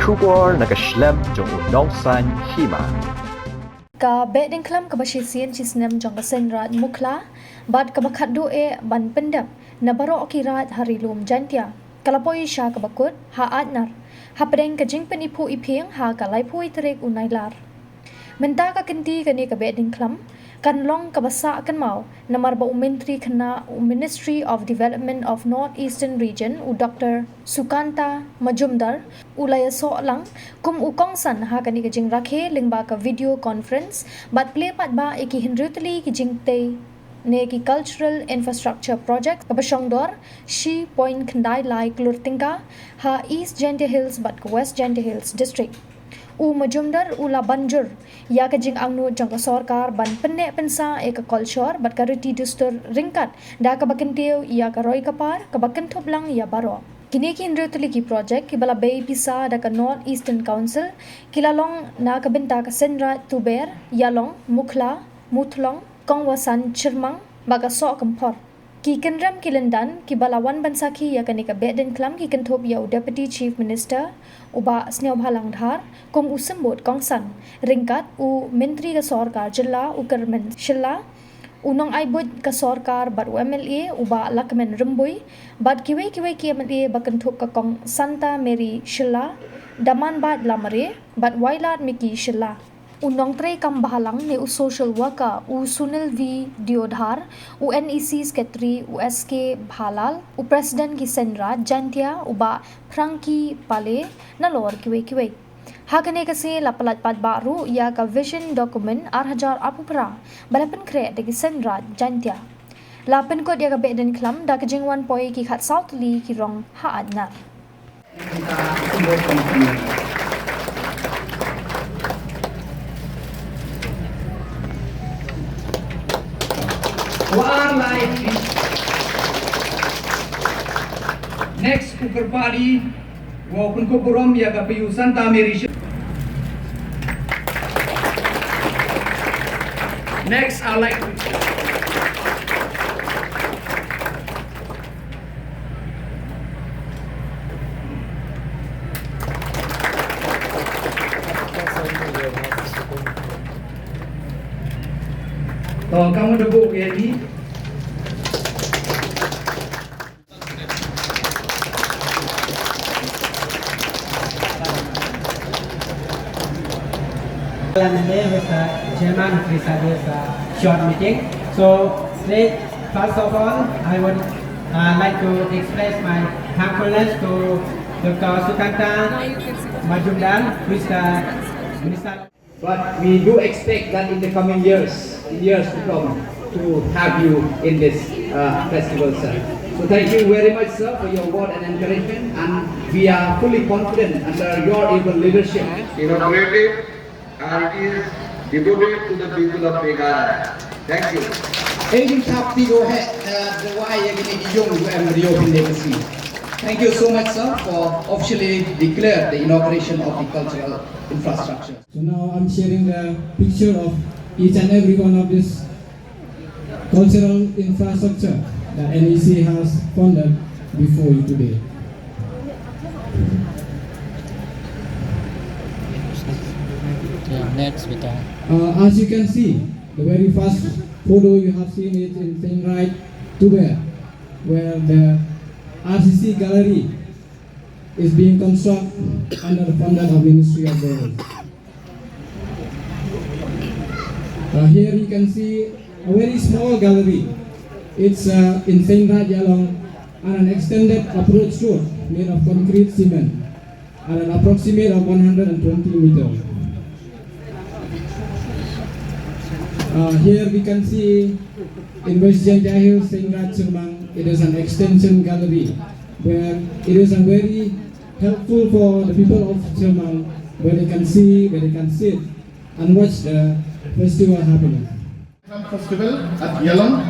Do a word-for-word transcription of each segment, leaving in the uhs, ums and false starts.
Khubor na ka shlem jong u Nongsaiñ Hima. Ka Behdeiñkhlam kaba shisien shisnem jong ka Seiñraij Mukhla bad kaba khatduh eh ban pyndep na baroh ki raij ha Ri Lum Jaiñtia ka la poi sha kaba kut ha Aitnar hapdeng ka jingpyniphuh iphieng ha ka laiphew tarik u Nailar. Mynta ka kynti kane ka Behdeiñkhlam kan long kaba sah kynmaw namar ba u Myntri Khynnah u Ministry of Development of North Eastern Region u Doctor Sukanta Majumdar u la ïasoh lang kum u kongsan ha kane ka jingrakhe lyngba ka video conference bad plie paidbah ïa ki hynriew tylli ki jingtei ne ki cultural infrastructure project kaba shongdor shi point khyndai lai klur tyngka ha East Jaiñtia Hills bad ka West Jaiñtia Hills District. U Majumdar u la ban jur ïa ka jingangnud jong ka sorkar ban pynneh pynsah ïa ka kolshor bad ka riti dustur ryngkat da kaba kyntiew ïa ka roi ka par kaba kynthup lang ïa baroh. Kine ki hynriew tylli ki project kiba la bei pisa da ka North Eastern Council ki la long na ka bynta ka Seiñraij Tuber, Ïalong, Mukhla, Muthlong, Kongwasan, Chyrmang bad ka Sohkymphor. Ki kynrem ki lyndan kiba la wan ban sakhi ïa kane ka Behdeiñkhlam ki kynthup ïa u Deputy Chief Minister u Bah Sniawbhalang Dhar kum u symbud kongsan, ryngkat u Myntri ka sorkar jylla u Kyrmen Shylla, u nongai buit ka sorkar bad u M L A u Bah Lahkmen Rymbui bad kiwei kiwei ki M L A ba kynthup ka Kong Santa Mary Shylla, Damanbait Lamare bad Wailadmiki Shylla. U nongtrei kam bhalang ne u social worker u Sunil V Deodhar, u N E C secretary u S K Bhalal, u president ki Seiñraij Jaiñtia u Bah Frankie Pale, nalor kiwei kiwei. Ha kane ka sngi la pyllait paidbah ruh ïa ka vision document ar hajar arphew phra ba la pynkhreh da ki Seiñraij Jaiñtia. La pynkut ïa ka Behdeiñkhlam da ka jingwan poi ki khatsaw tylli ki rong ha Aitnar. Next, u kyrpad ïa u, u pynkup burom ïa ka P U Santa Mary Sh-, Next, I'd like to To, kamu tepuk ya, ni. Chairman, Mister Chairman, please have this, uh, short meeting. So, straight, first of all, I would, uh, like to express my thankfulness to Doctor Sukanta Majumdar, who is the Minister. But we do expect that in the coming years, in years to come, to have you in this, uh, festival, sir. So thank you very much, sir, for your word and encouragement, and we are fully confident under your able leadership. Innovative and is devoted to the people of Meghalaya. Thank you. Aging top, go ahead, uh, the why you need young and Rio in the sea. Thank you so much, sir, for officially declare the inauguration of the cultural infrastructure. So now I'm sharing the picture of each and every one of this cultural infrastructure that N E C has funded before you today. Yeah, next, beta. Uh, as you can see, the very first photo you have seen is in Seiñraij Tuber, where the R C C gallery is being constructed under the funding of Ministry of Roads. Uh, here you can see a very small gallery. It's, uh, in Seiñraij Ïalong, and an extended approach road made of concrete cement at an approximate of one hundred and twenty meter. Uh, here we can see in West Jaiñtia Hills, Seiñraij Chyrmang, it is an extension gallery where it is a very helpful for the people of Chyrmang, where they can see, where they can sit and watch the festival happening. Festival at Ïalong.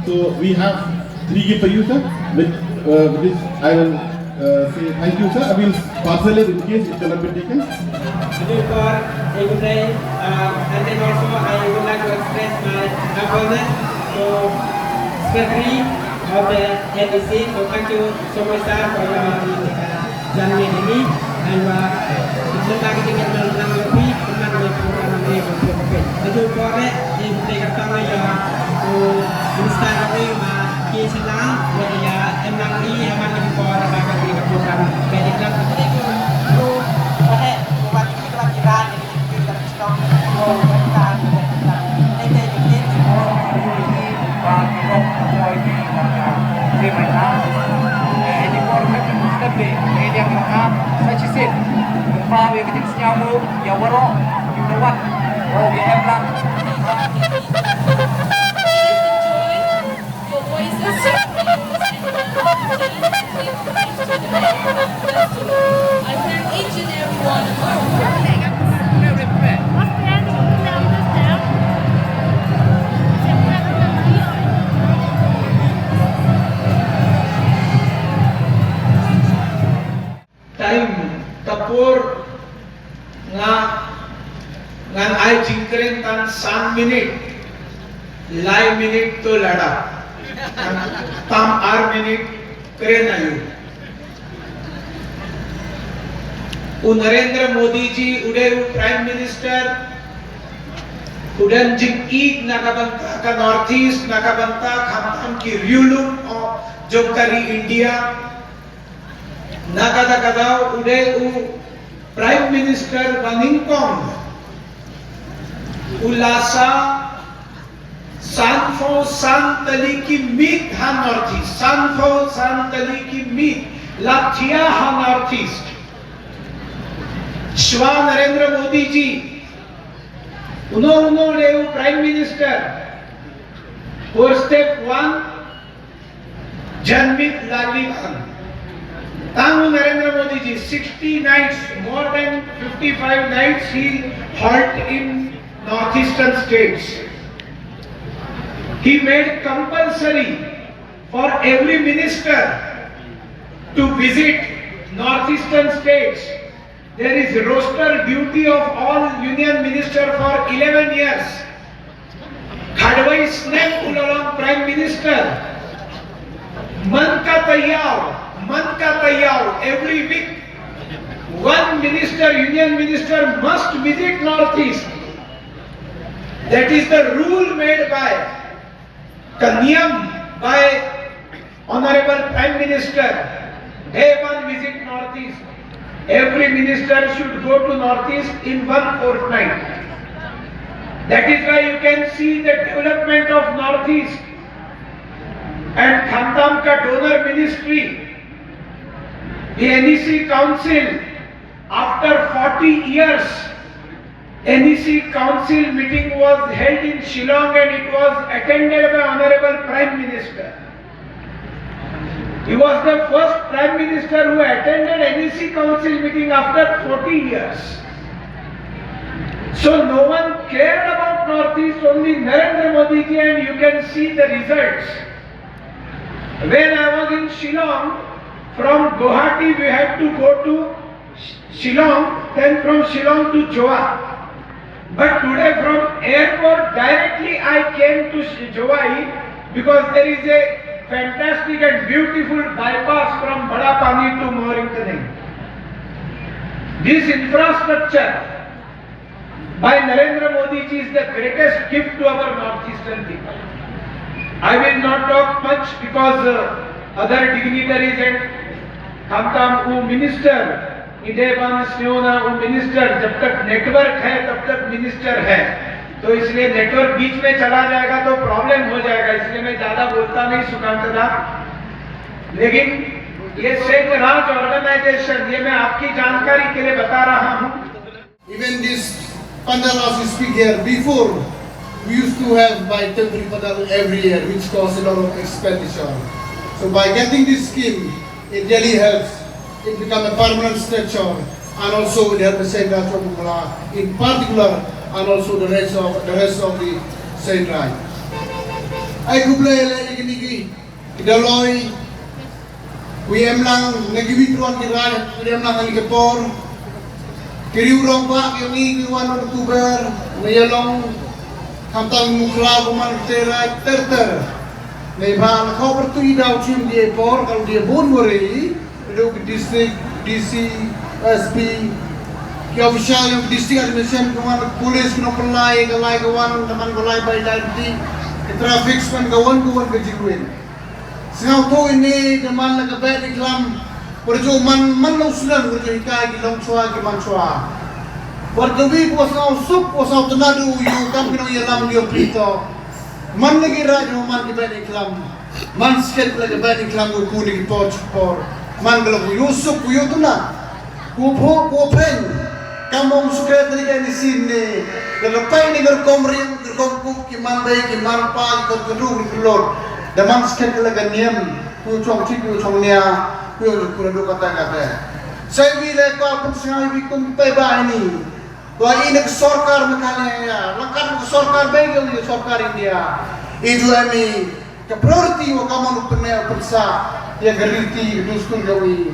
So we have three gift for you, sir. With, uh, with this, I will, uh, say thank you, sir. I will parcel it in case it cannot be taken. Good for a good day, uh, and then also I would like to express my thankfulness to Secretary of the N E C. So thank you so much, sir, for your, uh, journey with me. And, uh, Mynta ka jingïalang lang phi, mynta ka jingïalang lang phi. Laju pore, di pynlong ka tang ïa u Minister Ravi ma ki sila, wa ïa em lang i, em lang i por ba ka jingïalang ka jingïalang. Jadi ko, ko, pore, ko, wa ki, ko, wa ki ran, Your voices, your videos, and your content, please put it on the festival. I thank each and every one of you. Time, ka por nga, ngan ai jingkren tang san minit, lai minit to lada. Tang ar minit kren aïu. U Narendra Modi ji u dei u Prime Minister u don jingïeit na ka bynta ka North East, na ka bynta khamtam ki riewlum jong ka ri India. Na kata ka daw u dei u Prime Minister ba nyngkong u la sah sanphew san tylli ki miet ha North East, sanphew san tylli ki miet la thia ha North East. Shwa Narendra Modi ji, uno uno u dei u Prime Minister, por step one, Janmit Lali Bang. Tang u Narendra Modi ji, sixty nights, more than fifty-five nights he halt in northeastern states. He made compulsory for every minister to visit northeastern states. There is roster duty of all union minister for eleven years. Khadwai snem u la long Prime Minister. Man ka taïaw, man ka taïaw, every week one minister, union minister must visit Northeast. That is the rule made by, ka niyam by Honorable Prime Minister, they ban visit Northeast. Every minister should go to Northeast in one fortnight. That is why you can see the development of Northeast and Khamtam ka donor ministry, the N E C Council, after forty years, N E C Council meeting was held in Shillong and it was attended by Honorable Prime Minister. He was the first Prime Minister who attended N E C Council meeting after forty years. So no one cared about Northeast, only Narendra Modi ji, and you can see the results. When I was in Shillong, from Guwahati we had to go to Shillong, then from Shillong to Jowai. But today from airport directly I came to Sh- Jowai because there is a fantastic and beautiful bypass from Badapani to Mawryngkneng. This infrastructure by Narendra Modi ji is the greatest gift to our northeastern people. I will not talk much because uh, other dignitaries and Khamtam u minister, i dei ban sngewna u minister, जब तक network है तब तक minister है, तो इसलिए network बीच में चला जाएगा तो problem हो जाएगा, इसलिए मैं ज्यादा बोलता नहीं सुकांत दा। लेकिन ये सेंध राज ऑर्गेनाइजेशन, ये मैं आपकी जानकारी के लिए बता रहा हूँ। Even this pandal as we speak here, before we used to have by temporary pandal every year, which caused a lot of expenditure. So by getting this scheme, it really helps. It become a permanent structure and also it helps the Saint Raj of Bungla in particular and also the rest of the rest of the Saint Raj. Ai khublei le ignigi. Ki Doloi, u Emlang, na ki wi ki ruan ki rai, u Emlang ha kane ka por. Ki riew rangbah ki ong i ki wan na tuber, na ïalong, khamtam mukra kumne ter ter. Neibhah na khawpyrtuid daw chim die por, ka die bun wari, ruh ki district, D C, S P, Ki official jong district administration, ki wan, police ki nongpynlait, ka lai ka wan, ka man ka lai bai lai ti, ka traffic span ka wan ka wan ka jingwin. Sngewthuh ine da man la ka beh ni klam. Por ju man man long sunan por ju hikai ki long chwa ki man chwa. Por ju wi ko sngew suk ko sngew tnadu yu kam ki nongïalam yu pito. Man la ki raj man ki beh ni klam. Man sket la ka beh ni klam ko kuni ki por chik por. Man ka la ko yu suk ko yu tnad. Ko pho ko phen. Kam ong secretary ka ni sin ne. Ka la pai ni ka rukom ring ka rukom ku ki man dei ki man pa ki kon ka ru ki lor. Da man sket la ka niam. Ku chong chik ku chong nia. Ku ku la du kata kata. Sai wi le ko pun sngai wi kum pai ba ni. Ko i ne ka sorkar Meghalaya. Lakat ka sorkar bai ka sorkar India. I ju ami. Ka priority wa ka manu pynne pynsa ïa ka riti ka dustur ka wi.